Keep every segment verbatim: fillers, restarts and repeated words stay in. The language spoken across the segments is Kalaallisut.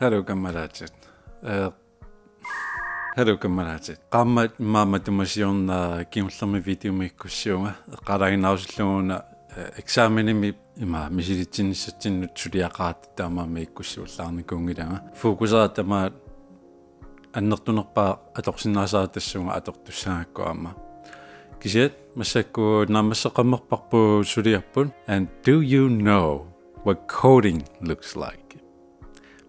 Hello, kammalaatit. Eh, hello, kammalaatit. Qaammat immaqa matuma siorna kingullermi videomiikkussuunga. Eqqaalaaginnarusillunga una, eh, eksamenimi ima misilitsinnissatsinnut suliaqaratta taamaammat ikkussuullaarnikuunngilanga. Fokusera tamaat annertunerpaaq atorsinnaasara tassunga atortussaagakku aamma. Kisianni massakkut naammasseqqammerparput suliarput. And do you know what coding looks like?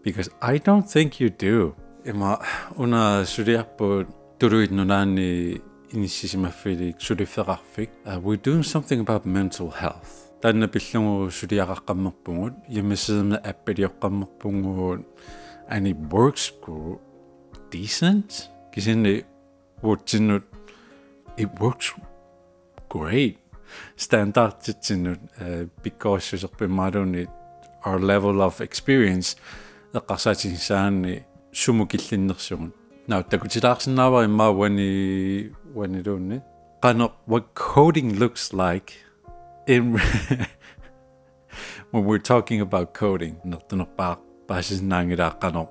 Because I don't think you do. Ima una suliarput Tuluit Nunaanni inissisimaffilik suliffeqarfik. Uh, we're doing something about mental health. Taanna pillugu suliaqaqqammerpugut, hjemmesidemi appilioqqammerpugut, and it works gr-, decent. Kisianni uatsinnut, it works great. Standarditsinnut, eh, pikkorissuserput imaluunniit our level of experience eqqarsaatigisassaanni sumut killinnersugut. Now, takutilaarsinnaavara immaqa uani, uaniluunniit. Qanoq, what coding looks like in when we're talking about coding, annertunerpaaq paasisinnaanngilaa qanoq,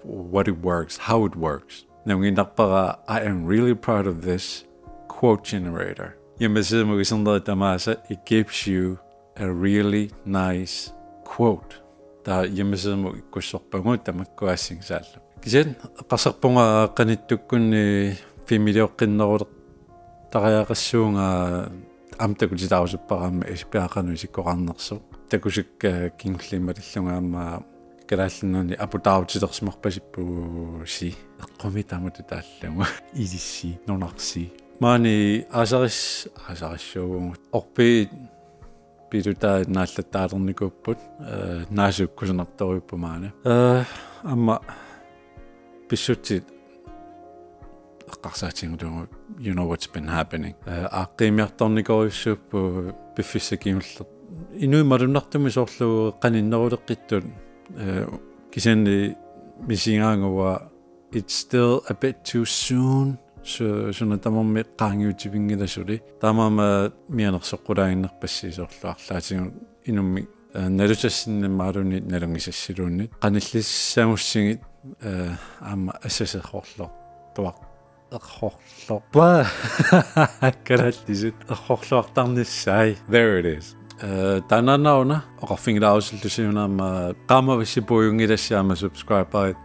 what it works, how it works. Nalunngiinnarpara, I am really proud of this quote generator. Hjemmesidemut iserneri tamaasa, it gives you a really nice quote. Taava hjemmesidemut ikkussorpagut tamakkua assigisaallu. Kisianni eqqarsarpunga qanittukkunni filmilioqqinnerulertariaqassuunga, aamma takutilaarusuppara aamma Esbjerg qanoq isikkoqarnersoq. Takusakka kingulliit malillunga aamma Kalaallit Nunaanni aputaarutilersimarpasippusi. Eqqumiit taamatut taallugu. Ilissi, nunarsi. Maani aasaris-, aasarissuuvugut. Orpiit pilutai naallattaalernikuupput, eh, naasut kusanartorujuupput maani. Eh, aamma pissutsit eqqarsaatigalugu, you know what's been happening. Eh, aaqqiimiartornikorujussuupput piffissaq kingulleq. Inuit malunnartumik soorlu qaninneruleqqittut, eh, kisianni misigaanga uanga it's still a bit too soon. Su-, suna tamarmi qaangiutivinngilaq suli. Taamaammat mianersoqqulaaginnarpassi soorlu arlaatigut inummik, eh, nalusassinnit imaluunniit nalunngisassiluunniit. Qanillissagussigit, eh, aamma assaserrorloq. Tuaq. Errorloq. Paa! Kalaallisut. Errorluartarnissaat. There it is. Eh, taannaana una, oqarfigilaarusuttusi una aamma qaammavissi puigunngilassi aamma subscriberit.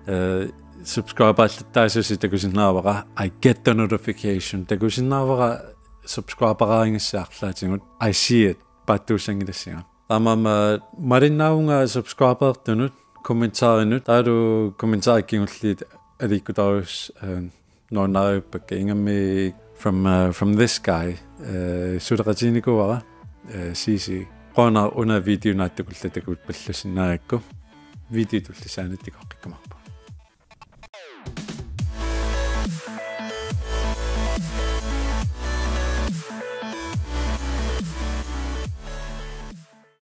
Eh, subscriberlattaasusi takusinnaavara. I get the notification. Takusinnaavara subscriberinngissi arlaatigut. I see it. Paatsuussanngilassinga. Aamma aamma malinnaavunga subscribertunut, kommentarinut, taavalu kommentarit kingulliit aliikkutaarus, eh, nuannarippakka ingammik from, eh, from this guy, eh, suleqatiginikuuara, eh, C C. Qujanaq una video naatsukullattagut pallassinnaagakku. Video tullissaani takoqqikkumaarpugut.